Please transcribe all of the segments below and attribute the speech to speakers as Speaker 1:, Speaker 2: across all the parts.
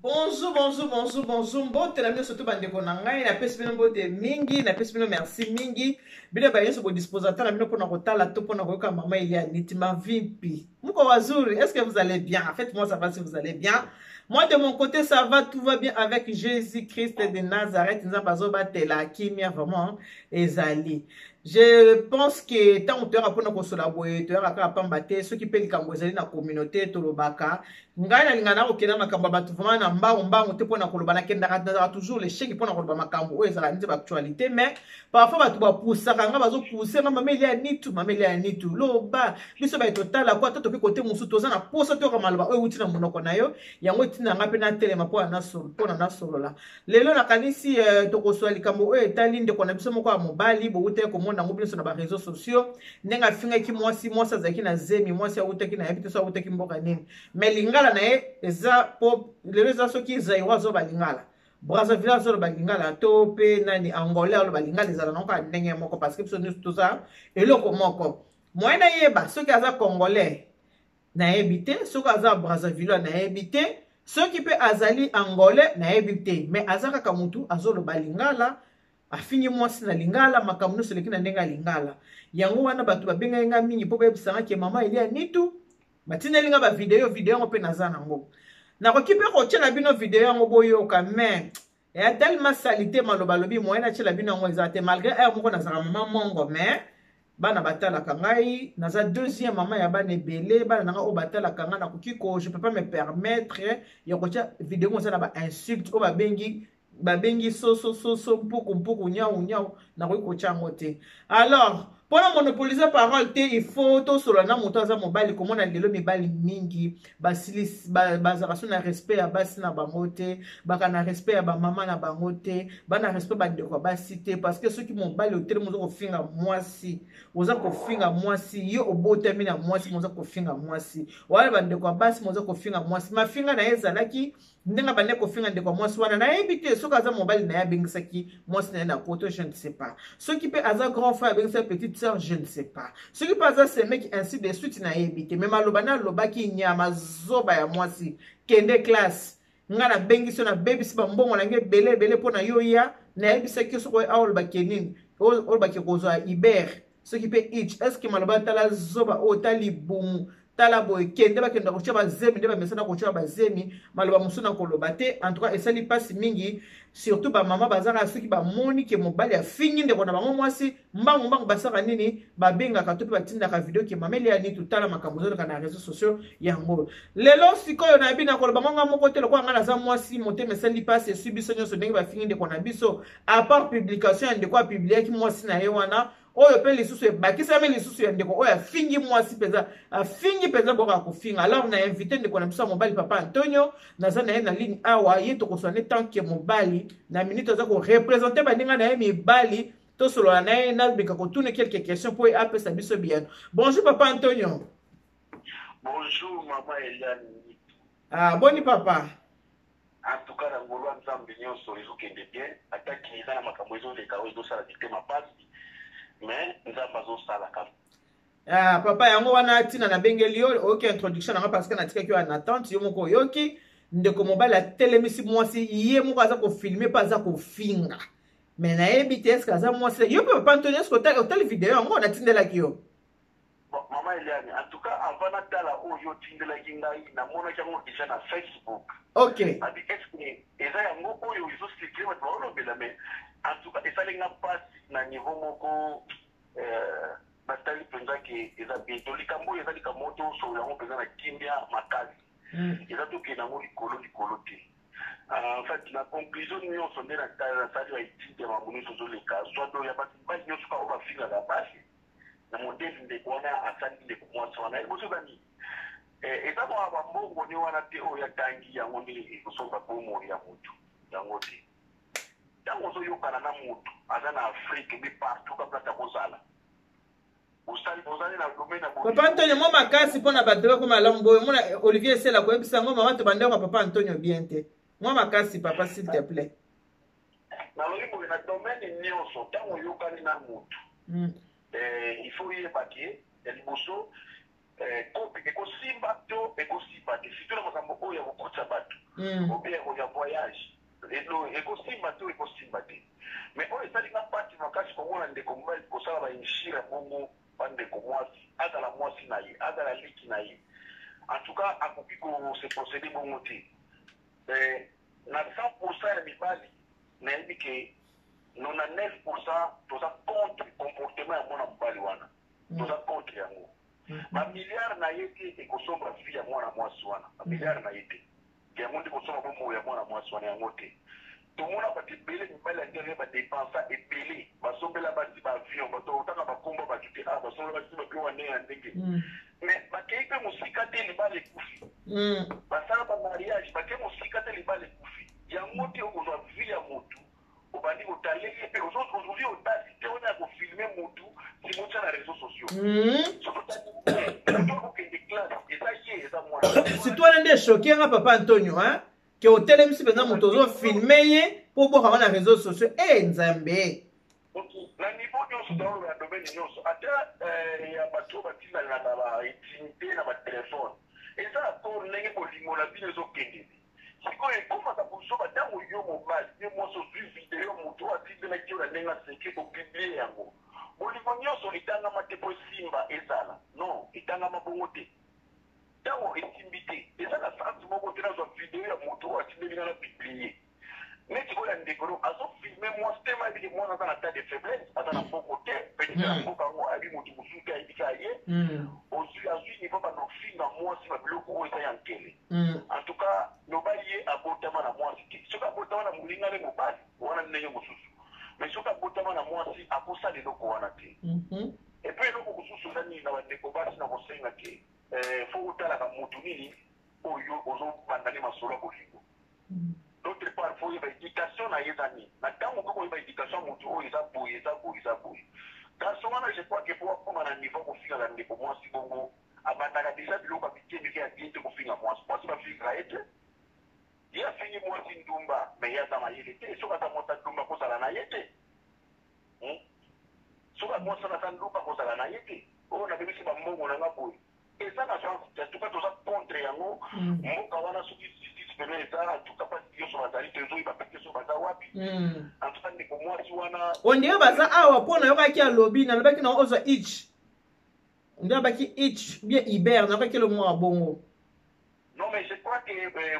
Speaker 1: Bonjour, bonjour, bonjour, bonjour. Mbote na bino surtout bandeko na ngai, napesi bino mbote mingi, napesi bino merci mingi. Bino ba nyonso bo ata na bino pona kotala to pona koyoka mama Elia Nitima Vimpi. Muko wazuri, est-ce que vous allez bien? En fait, moi ça va si vous allez bien. Moi de mon côté, ça va, tout va bien avec Jésus-Christ de Nazareth. Nzambe azobatela kimia vraiment ezali. Je pense que ntango toyaka mpona kosola boye toyaka kaka pamba te soki mpe likambo ezali na communauté tolobaka ngai nalinga na kokenda makambo ya bato vraiment na mbangu mbangu te mpona koloba nakendaka nazalaka toujours lecheki mpona koloba makambo oyo ezalaka neti baactualité mais parfois bato bapusaka ngai bazopuse nga mama elia nitu mama elia nitu loba biso baye totala ko ata toki kote mosusu toza na posa toyoka maloba oyo euti na monoko na yo yango etinda ngai mpe natelema mpona nasolola lelo nakanisi eh, tokoswa likambo oyo etali ndeko na biso moko ya mobali bowutaki komona yango biso na bareseau sociaux ndenge afingaki mwasi mwasi azalaki na zemi mwasi awutaki nayebi te so awutaki mboka nini mais lingala na ye eza po lelo eza soki zairo azoba lingala brazzaville azoloba lingala to mpe nani angolais aloba lingala ezala nango kaka ndenge moko parce que biso nyonso toza eloko moko moyen nayeba soki aza congolais nayebi te soki aza brazzaville nayebi te soki mpe azali angolais nayebi te mais aza kaka motu azoloba lingala afingi mwasi na lingala makambo nyonso eleki na ndenge ya lingala yango wana bato babengaki ngai mingi mpo bayebisanga ke mama elia nitu batindeli ngai bavideo video yango mpe naza nango nakoki mpe kotyela bino video yango boyoka mais ya tellement salite maloba alobi moyen natyela bino yango eza te malgré heure moko nazalaka mama mongo mais bana batalaka ngai naza deuxième mama ya bana ebele bana na ngai oyo batalaka ngai nakoki ko je peux pas me permettre ya kotya video ngo eza na bainsulte oyo babengi babengi soso soso mpuku mpuku nyau nyau nakoki kotya yango te alors mpo na monopolise parole te il faut tosolola na moto aza mobali komona lelo mibali mingi bazalaka so na respect ya basi na bango te baka na respect ya bamama na bango te bana respect bandeko ya basi te parce que soki mobali otelemi oza kofinga mwasi oza kofinga mwasi yo obotami na mwasi moza kofinga mwasi wana bandeko ya basi moza kofinga mwasi mafinga na ye ezalaki ndenge abandaki kofinga ndeko ya mwasi wana nayebi te soki aza mobali na ye abengisaki mwasi na ye na poto je ne sais pas soki mpe aza grand frère abengisaki petite sœur je ne sais pas soki mpe aza semeki ainsi de suite nayebi te me maloba na alobaki nyama zoba ya mwasi kende classe ngai nabengisi yo nabebisi bambongo na ngai ebele ebele mpo na yo ya nayebisaki yo soki aolobaki nini olobaki kozwa iber soki mpe ich estce maloba tala zoba oyo ta libumu tala boye kende bakenda kotya bazemi nde bamesana kotya bazemi maloba mosusu na koloba te en tout cas esali mpasi mingi surtout bamama bazaka soki bamoni ke mobali afingi ndeko na bango mwasi mbangu mbangu basaka nini babengaka to mpe batindaka video ke mama elia nini totala makambo ezoleka na réseau sociaux yango lelo sikoyo nayebi na koloba ngo nga moko te lokola nga naza mwasi motema esali mpasi eswi biso nyonso ndenge bafingi ndeko na biso à part publication ya ndeko apubliaki mwasi na ye wana oyo mpe lisusu ebakisami lisusu ya ndeko oyo afingi mwasi mpenza afingi mpenza boka kofinga alors na invité ndeko na biso ya mobali papa antonio naza na ye na ligne awa ye tokoswa ne tant que mobali na minute aza korepresente baninga na ye mibali tosolola na ye nabika kotuna quelques questions mpo ye apesa biso biyano bonjour papa antonio
Speaker 2: bonjour mama eliane
Speaker 1: ah, boni papa
Speaker 2: En tout cas na ngolu ya Nzambe nionso ezo kende bien ata ke eza na makambo ezo leka oyo ezo sala mitema pasi mais Nzambe azo sala kaka.
Speaker 1: Ah, papa yango wana ntina nabengeli yo oyoki introduction nanga parce que natikaki yo en attente yo moko oyoki ndeko mobali atelemisi mwasi ye moko aza kofilme mpe aza kofinga me nayebi te eske aza mwasi yo mpe papa antoni eske otali video yango natindelaki yo
Speaker 2: Bon, maman Eliane, en tout cas, avant natala oyo otindelaki ngai, namonaki yango déjà na Facebook.
Speaker 1: Ok.
Speaker 2: Abi, est-ce que eza yango oyo ezo circuler bato baolobela mais en tout cas esali nga mpasi na niveau moko euh, natali mpenza ke eza bien to likambo oyo eza likambo moko tosolola yango mpenza na kimia makasi eza tokende yango likolo likolo te euh, en fait na conclusion nyonso nde nasali ba étude ya makambo nyonso ezoleka soit do ya bato mibali nyonso kaka oyo bafingaka basi na modele ndeko wana asali ndeko mwasi wana liboso eza nini eh, eza mwa bambongo nde wana te oyo atangi yango nde ekosomba bomoi ya motu yango te ntango ozoyokana na motu aza na afrike bi partout ka place akozala ozali na domaine ya
Speaker 1: papa antonio mwa makasi mpo na bato bakoma malamu boye omona olivier esela koyebisa yango mama tobandeko ya papa antonio bien te mwa makasi papa s'il te plaît
Speaker 2: nalobi boye na domaine nyonso ntango oyokani na motu eh, il faut oyeba ke ya liboso eh, kope ekosimba to ekosimba te surtout na makambo oyo ya kokotisa bato. Obie ya voyage ekosimba to ekosimba te. Mais oyo esalinga mpasi makasi, komona ndeko mobali kosala bainjures bongo bandeko mwasi, azala mwasi na ye, azala liki na ye, en tout cas akoki kose procéder bongo te. Na 100 ya mibali, nayebi ke 99 toza contre comportement ya mwana mobali wana, toza contre yango. Bamilliard na ye te ekosomba vie ya mwana mwasi wana, bamilliard na ye te yango nde kosomba bomoi ya mwana mwasi wana, yango te. Tomona bato ebele, mibali ya ndenge badepensa ebele, basombela basi baavion, bato otanga bakomba bato te, ah, basombela basi babiloko ya ndenge na ndenge, mais bakei mpe mosika te, libala ekufi. Basala bamariage, bakei mosika te, libala ekufi. Yango te okozwa vie ya motu, obandi kotaleli ye mpe ozwi otasi te wana ya kofilmer motu, nsima otya na réseau sociaux. Soki otali motu akokende classe, eza ye, eza mwana.
Speaker 1: Surtout wana nde echoquer nga, papa Antonio, hein? Ke otelemisi mpenza moto, ozofilmer ye mpo obwaka na réseau sociaux e Nzambe.
Speaker 2: Na niveau nyonso, toloba na domaine nyonso, ata ya bato oyo batindanaka baintimité na batelefone, eza accord ndenge bolingo na bino ezokendele. Sikoyo ekomaka bozoba ntango yo mobali ye mwasi ozwi video, moto oyo atindelaki yo na ndenge aseke, opublier yango. Bolingo nyonso etangama te mpo esimba ezala non, etangama bongo te. Ntango esimbi te, eza na sens moko te nazwa video ya moto oyo atindeli nga na publier neti oyo ya ndeko no azofilmer mwasi te. Mayebiki mwana aza na tas de faiblesse, aza na mboko te, peut-être na mboka yango ayebi moto mosusu te, ayebi kaka ye. Ozwi, azwi niveau bando ofinga mwasi, babiloko oyo eza ya nkele. En tout cas, loba ye abotama na mwasi te. Soki abotama na molingane mobali wana, ndenge mosusu, mais soki abotama na mwasi, akosala eloko wana te. Et puis eloko mosusu eza nini? Na bandeko basi na kosenga ke faut otalaka motu nini oyo ozobanda nde masolo ya bolingo. D'autre part, faut oyeba éducation na ye eza nini. Na ntango okoki koyeba éducation ya motu oyo eza boye, eza boye, eza boye. Garçon wana, je crois ke po akóma na niveau kofingaka ndeko mwasi bongo, abandaka déjà biloko ya mike mike ya bien te. Kofinga mwasi, mwasi bafingaka ye te. Ye afingi mwasi ndumba, mais ye aza mayele te. Soki aza mwasi ndumba, kozala na ye te. Soki mwasi wana aza ndumba, kozala na ye te. Oyo nabebisi bambongo na nga boye, eza na sens te. En tout cas, toza contre yango. Mboka wana, soki justice pene eza, en tout cas mpasi nyonso bazali, tozoyeba mpe te so baza wapi. En tout cas, ndeko mwasi wana.
Speaker 1: Ondire baza awa, mpo nayokaki alobi, nalobaki na ozwa ich nde abaki ich bien Uber, nayokaki elo mwa bongo.
Speaker 2: Non, mais je crois que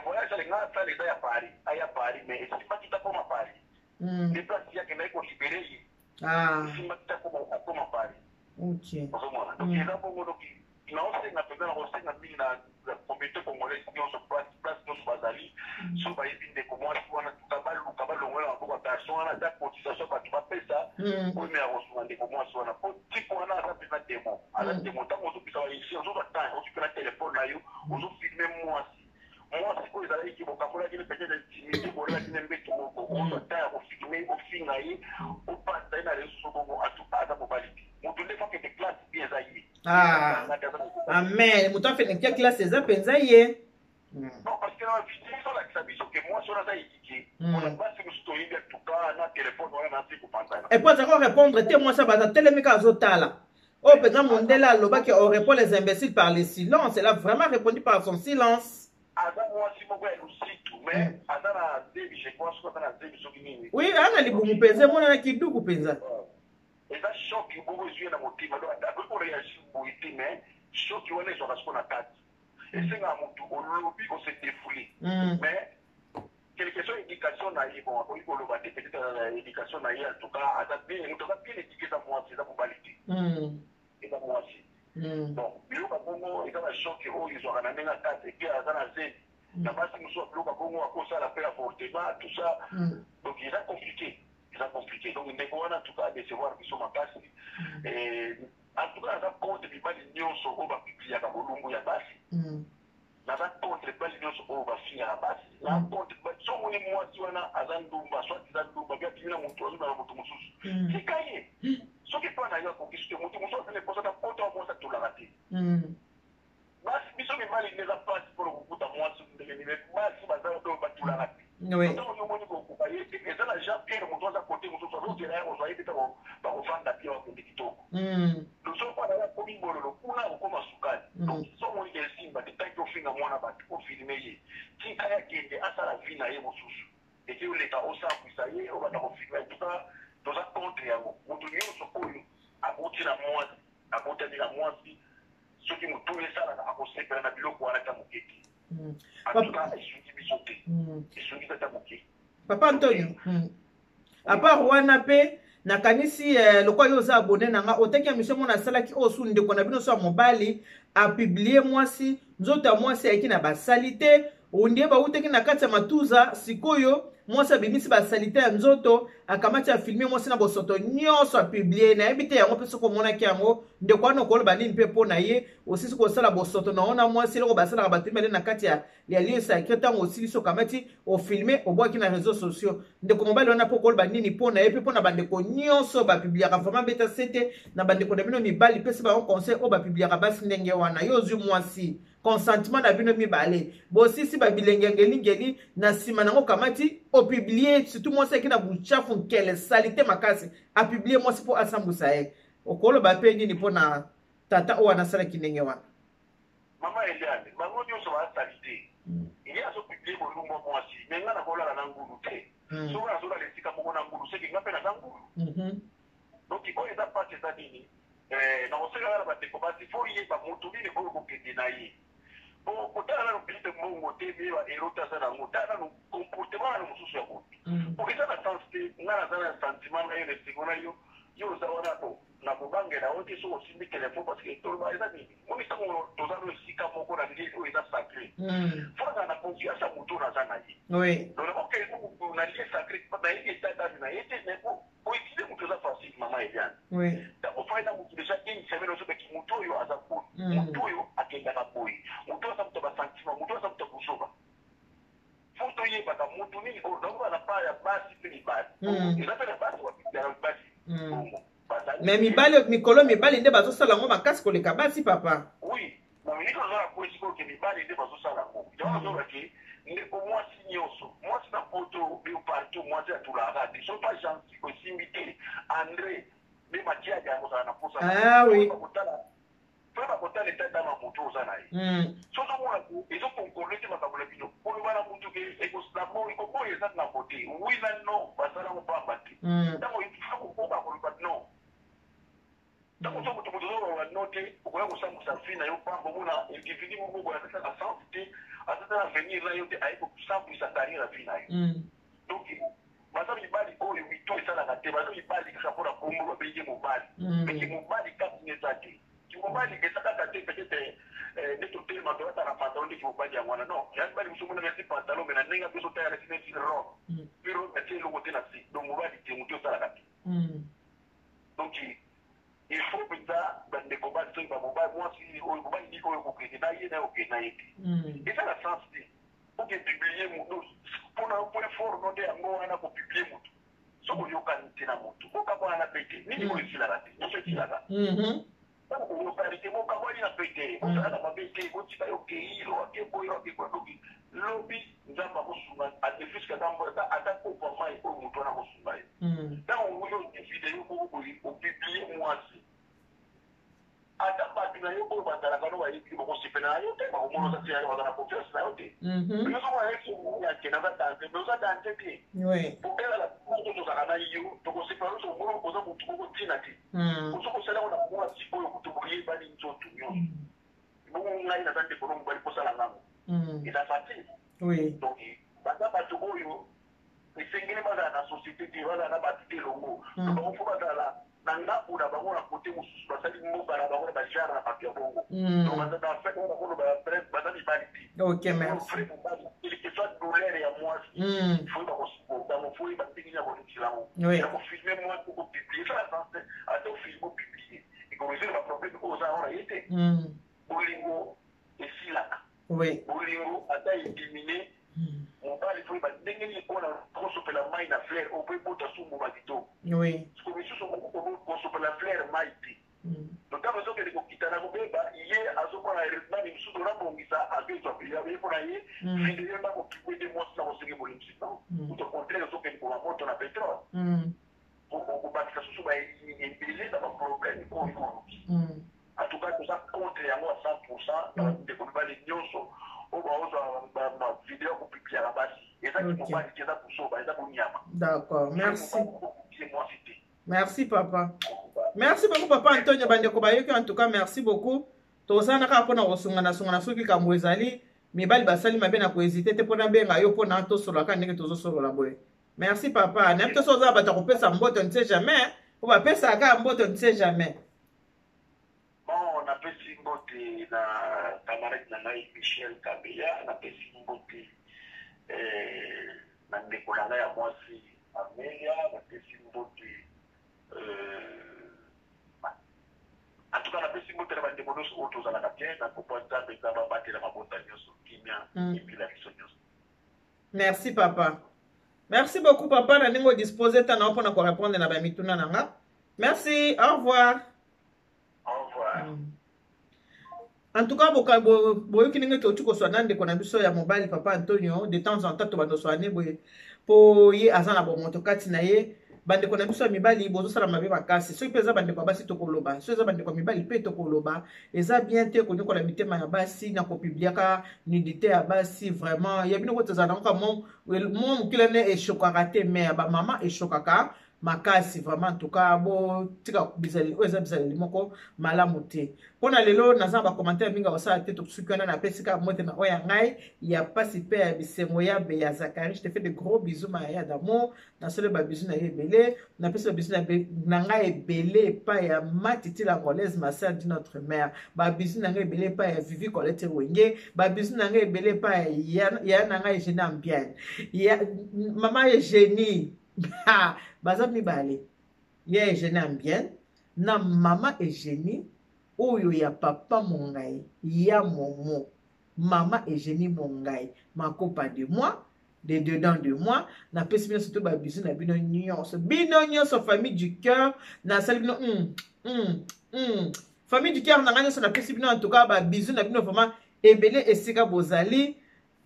Speaker 2: voyage alinga asala eza ya Paris, aya Paris, mais esimbaki ta koma Paris. Nde place ye akendaki kolibérer ye. Esimbaki ta akoma Paris. Ozomona, donc eza bongo. Donc naosenga mpenza, na kosenga mingi na communauté congolaise nyonso, place nyonso bazali, so bayebi ndeko mwasi wana, tuka baluka balongola maboko ya garçon wana. Ata cotisation bato bapesa oyo ya kosunga ndeko mwasi wana, po type wana aza mpenza démon, aza démon. Ntango ozopesa bainjures, ozozwa temps, ozwi mpe na telefone na yo, ozofilmer mwasi, mwasi oyo ezalaki bokambolaki ne peut-être intimité, bolelaki ne mbeto moko, ozwa temps ya kofilmer, ofinga ye, opasa ye na réseau bongo. Atuka aza mobali te. Moto nde fakende classe bien, eza ye.
Speaker 1: Ah, amen. Moto afeneke classe eza mpenza ye.
Speaker 2: Non, parce que na video ezolakisa biso ke mwasi wana aza éduqué. Mpona basi mosusu toyebi, atuka na telefone wana nasi kopanzana.
Speaker 1: Et puis aza korépondre te. Mwasi abaza telemi kaka, azotala. Oyo mpenza mondele alobaki: "On répond les imbéciles par le silence." Elle a vraiment répondu par son silence.
Speaker 2: Aza mwasi moko ya lusitu, mais aza na zebi, je crois, soki aza na zebi, soki nini.
Speaker 1: Oui, aza na libumu mpenza, emonanaki duku mpenza.
Speaker 2: Eza choc bongo ezwi ye na motema, donc akoki koréagir boye te, mais choc wana ezwaka siko na kati. Esengaka motu olobi, ose défoule. Mais quelque soit éducation na ye, bon, akoki koloba te, peut-être éducation na ye. En tout cas, aza bien, moto aza bien éduqué eza mwasi, eza mobali te, eza mwasi. Donc biloko ya bongo eza na choc oyo ezwaka na ndenge akati. Et puis aza na zemi. Na basi mosusu, biloko ya bongo akosala mpe avortement, tout ça. Donc eza compliqué, eza compliqué. Donc ndeko wana, en tout cas, adécevoir biso makasi. En tout cas, aza contre mibali nyonso oyo bapubliaka bolumbu ya basi. Naza contre mibali nyonso oyo bafingaka basi. Na contre, so omoni mwasi wana aza ndumba, soit eza ndumba bi abimi na motu, azobima na moto mosusu, tika ye. Soki mpa na yo akokisi te, moto mosusu azali posa ta poto ya mwasi atolaka te. Basi, biso mibali nde eza mpasi mpona kokuta mwasi ndenge nini. Basi baza oyo batulaka te. Ntango yo omoni kokuka ye te, eza na Jean Pierre, moto aza kote mosusu, azozela ya kozwa ye te. Ntango bakofanda pia, bakende kitoko. Loso wana ya komi bololo kuna, okoma sukali. Donc so omoni ke esimba te, tanki ofinga mwana bato, ofilmer ye, tika ye. Akende asala vie na ye mosusu, eke oleka osambwisa ye, obanda kofilme. En tout cas, toza contre yango. Moto nyonso oyo aboti na mwasi, abotami na mwasi, soki motu esalaka, akosepela na biloko wana ata moke te. En tout cas, esungi biso te, esungi ata moke.
Speaker 1: Papa Antonio, à part wana mpe, nakanisi lokola yo oza abonné na nga, oteki ya mission mona asalaki oyo su ndeko na bino so ya mobali apublier mwasi, nzoto ya mwasi ayaki na basali te, ondie bautaki na kati ya matuza. Sikoyo mwasi abimisi basali te ya nzoto, akamati, afilme mwasi na bosoto nyonso, apublier. Nayebi te yango mpe soki omonaki yango, ndeko wana, okoloba nini mpe mpo na ye? Osisi kosala bosoto na ona mwasi, eloko basalaka bato mibale na kati ya lieu sacré, ntango osilisi, okamati, ofilme, obwaki na réseaux sociaux. Ndeko mobali wana mpo okoloba nini mpo na ye, mpe mpo na bandeko nyonso bapubliaka? Vraiment, beta sete na bandeko na bino mibali, pesi bango conseil oyo bapubliaka basi ndenge wana. Yo ozwi mwasi, consentement na bino mibale, bosisi babilenge ya ngelingeli, na nsima nango okamati, opublier, surtout mwasi ayaki na buchafu, nkele, saleté makasi, apublier mwasi mpo asambwisa ye. Okoloba mpe nini mpo na tata oyo wana asalaki ndenge wana?
Speaker 2: Mama Eliane, bango nyonso basali te. Ye azopublier bolumbu mwasi, me nga nakolala na ngulu te. Soki azolala esika moko na ngulu, seki nga mpe naza ngulu. Donc oyo eza mpasi. Eza nini? Nakosenga na bandeko basi, faut yeba motu nini oyo kokende na ye, po kotala nano peut-être mbongo te, me baero te aza nango, tala nano comportement nano mosusu ya motu, po eza na sens te. Nga naza na sentiment na yo, na esengo na yo, yo oza wana po na kobangela yo te. Soki osimbi telefone, parce que toloba eza nini, moni ntango toza no esika moko na lieu oyo eza sacré, faut nazala na confiance ya motu oyo naza na ye. Donc okende na lieu sacré, nayebi état d'âme na ye te, mais koétudier motu eza facile, mama Eliane. Ntango ofai na motu déjà une semaine, ozobeki motu oyo aza boye, motu oyo akendaka boye, motu oyo aza moto ya basentiment, motu oyo aza moto ya kozoba. Faut toyebaka motu nini oyo. Donc bana pa ya basi mpe mibali, eza mpe na basi ya basi bongo.
Speaker 1: Mais mibali, mikolo mibali nde bazosala yango makasi koleka basi, papa.
Speaker 2: Oui, mingi oza na po esika oke mibali nde bazosala yango. Yango nazolobake, ndeko mwasi nyonso, mwasi na poto be partout, mwasi atulaka te. Soki pa gentil, osimbi te André nde matiadi yango ozala na posa. Mpe bakotala état d'âme ya motu oza na ye. So ozomona ezoconcorde te makambo na bino, koloba na motu ke ekoboya, eza ngambo te. Oui na non, basalango pamba te. Ntango kokoba koloba non, ntango so moto ozoloba non te, okoya kosambwisa vie na yo pamba. Omona individu moko boye azata na sens te, azata na avenir na yo te, aye kosambwisa carrière ya vie na yo. Donc baza mibali oyo mito esalaka te, baza mibali kaka mpona kombo babengi mobali, peke mobali kati eza te. Mobali eza kaka te peut-être nde totelema, tolata na pantalon ndeki mobali yango wana. Non, ya mibali mosu omonaka esi pantalon, me na ndenge ape ozotala neti robe, mpe robe atie eloko te na se. Donc mobali te, moto esalaka te. Donc il faut mpenza bandeko basi soki bamobali, mwasi oyo, mobali nini oyo kokende na ye, na ye okende na ye te, eza na sens te. Oke publier moto mpona point fort no nde yango wana. Kopublier motu, soki oyokani te na motu, bokabwana na pe te. Nini oyo esilaka te, nyonso esilaka. Ntango boyokani te, bokabwani na pe te, bosalaka mabe te, botika yo kei ake boyo ake boyo. Doki lobi Nzambe akosunga, adefiske ata kopa mai oyo motu wana akosunga ye. Ntango oyo video moko boye, opublier mwasi, ata bato na yo oyo bazalaka no bayebi, bakosepela na yo te, bakomona oza te, baza na confiance na yo te. Mais ozomona neti yake naza danger, mais oza danger te. Po ezala moko tozalaka na yo, tokosepela nyonso, omona oza motu moko ntina te. Ozo kosala yango na mwasi oyo kutu boyebani nzoto nyonso bongo. Ngai naza ndeko no mobali, kosala ngango eza facile. Donc baza bato oyo esengeli bazala na société te, bazala na bato te elongo. Donc bango faut bazala na ndako na bango na kote mosusu, basali mboka na bango na bajare na bato ya bongo. Donc baza na fait oyo bakoloba, baza mibali te.
Speaker 1: Ok, merci.
Speaker 2: Vrai mobali, quelque soit douleur ya mwasi, faut bakosupporta yango, faut yeba ndenge nini ya kolekisa yango. Ya kofilme mwasi, kopublier, eza na sens te. Ata ofilme, opublier, ekorésoudre baproblème oyo oza yango na ye te. Bolingo esilaka. Bolingo ata ediminuer, mobali faut yeba ndenge nini mpona kosopela mai na fleur oyo po ebota su mbuma kitoko. Siko misusu kosopela fleur mai te. Donc ntango ezokende kokita na kobeba, ye azomona nani mosusu onabongisa, akezwa ye mpona ye video ndako kibwete mwasi na kosenge bolimbisi. Non, au contraire, ezokende koma moto na pétrole, okobakisa susu ebele na baproblème oyo oluki. En tout cas, toza contre yango à 100 %. Na bandeko mibali nyonso oyo baozwa bavideo ya kopubliaka. ya basi eza kimobali te, eza buzoba, eza bonyama.
Speaker 1: D'accord, merci.
Speaker 2: Mwasi te.
Speaker 1: Merci papa, merci beaucoup papa Antonio. Bandeko bayoki, en tout cas merci beaucoup. Tozana kaka mpona kosungana sungana. Soki likambo ezali, mibali basali mabe, na kohésiter te mpona benga yo mpona tosololaka ndenge tozosolola boye. Merci papa. Nayebi te so oza bato ya kopesa mbote, on ne sait jamais, po bapesaka kaka mbote, on ne sait jamais.
Speaker 2: Bon, napesi mbote na camarade na ngai Michel Kabeya, napesi mbote na ndeko na ngai ya mwasi Amelia, napesi mbote en tout cas napesi mbote na bandeko nyonso oyo tozalaka bien na kombo Nzambe. Nzambe abatela mabota nyonso, kimia ebila biso nyonso.
Speaker 1: Merci papa, merci beaucoup papa na ndenge odispose ta na mpona korépondre na bamituna na nga. Merci, au revoir.
Speaker 2: Au revoir.
Speaker 1: En tout cas, boyoki ndenge touti koswa na ndeko na biso ya mobali papa Antonio. De temps en temps tobanda oswane boye mpo ye aza na bomoto kati na ye. Bandeko na biso ya mibali, bozosala mabe makasi. Soki mpe eza bandeko ya basi, tokoloba. Soki eza bandeko ya mibali mpe, tokoloba. Eza bien te konyokola mitema ya basi na kopubliaka nudité ya basi. Vraiment, ya bino kotozala nango ka mo mokili ane eshokaka te, mais ya bamama eshokaka makasi vraiment. En tout cas, botika bizaleli oyo, eza bizaleli moko malamu te. Mpo na lelo, naza na bacommentaire mingi akosala te. Tosuki wana. Napesi kaka mbote na oyo ya ngai ya pasi mpe ya bisengo, ya be ya Zakari. Je te fais de gros bisous, ma ya d'amour. Nasoli babisous na ye ebele. Napesi babisous na ngai ebele epai ya Matiti la Angolaise, ma sœur de notre mère. Babisous na ngai ebele epai ya Vivi Colette Wenge. Babisous na ngai ebele epai ya ya na ngai Eugénie Ambiane, ya mama Eugénie. Baza mibale, ya Eugénie Ambiane na mama Eugénie oyo ya papa Mongai ya Momo. Mama Eugénie Mongai, makopa de moi, de dedans de moi. Napesi bino surtout babisous na bino nyonso, bino nyonso famille du cœur. Nasali bino Famille du cœur na ngai nyonso, napesi bino en tout cas babisous na bino vraiment ebele esika bozali.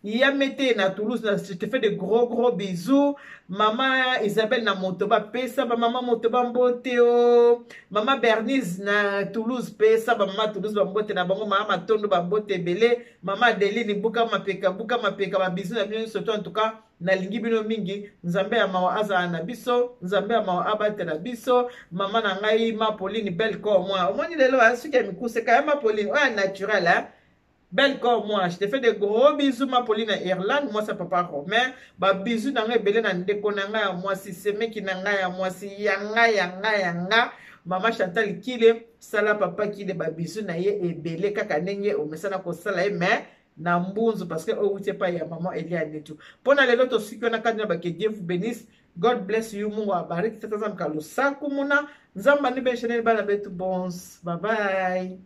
Speaker 1: Yamete na Toulouse, je te fais de gros gros bisous. Mama Isabelle na moto, bapesa bamama moto bambote o. Mama Bernice na Toulouse, pesa bamama Toulouse bambote na bango. Mama Matondo, bambote ebele. Mama Adeline, buka mapeka, buka mapeka. Babisous na bino nyonso to. En tout cas, nalingi bino mingi. Nzambe ya mawa azala na biso, Nzambe ya mawa abatela biso. Mama na ngai ma Pauline, belle corps moi. Omoni lelo suki ya mikuse kaya ma Pauline oyo naturel, hein? Belle comme moi, je te fais de gros bisous, ma Pauline Irlande, moi c'est papa Romain. Ba bisous na ngai ebele na ndeko na ngai ya mwasi, semeki na ngai ya mwasi, yanga yanga yanga. Mama Chantal Kile, sala papa Kile ba bisous na ye ebele kaka ndenge omesana kosala ye, mais na mbunzu, parce que oyo wuti epai ya maman Elia Netu. Mpona lelo tosuki wana kati na ba, que Dieu vous bénisse. God bless you. Mungu abariki. Tata zamka lusaku muna. Nzamba ni besheneni bana betu bons. Bye bye.